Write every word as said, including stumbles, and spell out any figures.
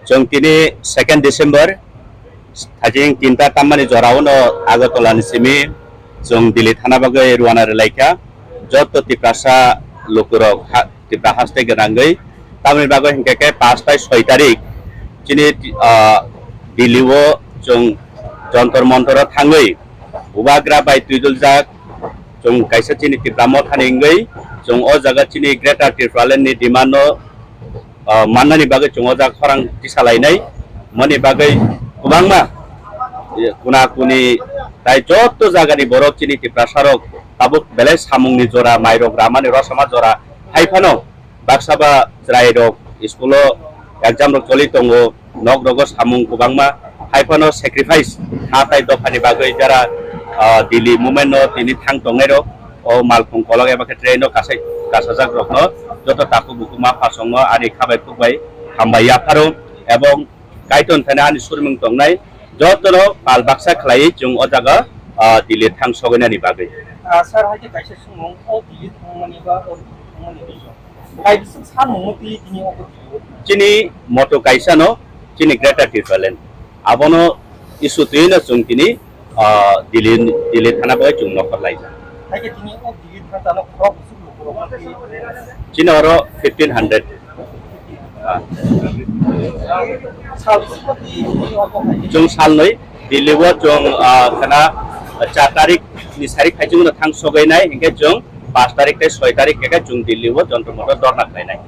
Chwng tini second December, thajing tinta tammani jorao no Agartala ni simi chwng Delhi thana bagwi rwna rwlaikha. Joto Tiprasa lukurok ha-, Tipra haste gwnangwi, tamni bagwi hinkhe khe paanch tai soi tarik chini, ah, Delhi o chwng Jantar Mantar o thangwi bubagra bai twiduljak chwng kaisa chini Tipra Motha ni wngwi chwng o jaga chini Greater Tipraland ni demand no ah, mannani bagwi chwng o jaga khorang tisa lainai. Moni bagwi kwbangma, eh, kuna kuni tai joto jagani borok chini Tiprasa rok tabuk belai samungni jora, mairok ramani rosama jora hai phano baksa ba chwrai rok school o exam rok choli tongo, nok rogo samung kwbangma hai phano sacrifice ha tai dophani bagwi jara, ah, Delhi movement no tini thang tongnai rok o malkhung kolok eba khe train o kasai kasajak rokno joto takhuk bukhuk ma phasongno ani khabai khukbai hambai yapharo ebong Kaitor thani ani surmung tongnai jotono pal baksa khlaiwi chwng o jaga, ah, Delhi thang sogainani bagwi. Ah, sir, hai khe kaisa swngmung, o Delhi thangmani ba o Delhi thangmani bising kai bising samung motwi tini o Chini moto kaisa no, chini Greater Tipraland. Abono issue twi no chwng tini, ah, Delhi, Delhi thana bai chwng nokhor laijak. Hai khe tini o Delhi thana khorok bwswk lukurok twi? Chini oro fifteen hundred. Ah. Sal bwswk twi tini o hai khe? Chwng salnwi Delhi o chwng, ah, khana char tarik ni sarik khai chwng no thang sogainai, hinkhe chwng paanch tarik tei soi tarik khe chwng Delhi o Jantar Mantar o dhorna khlainai.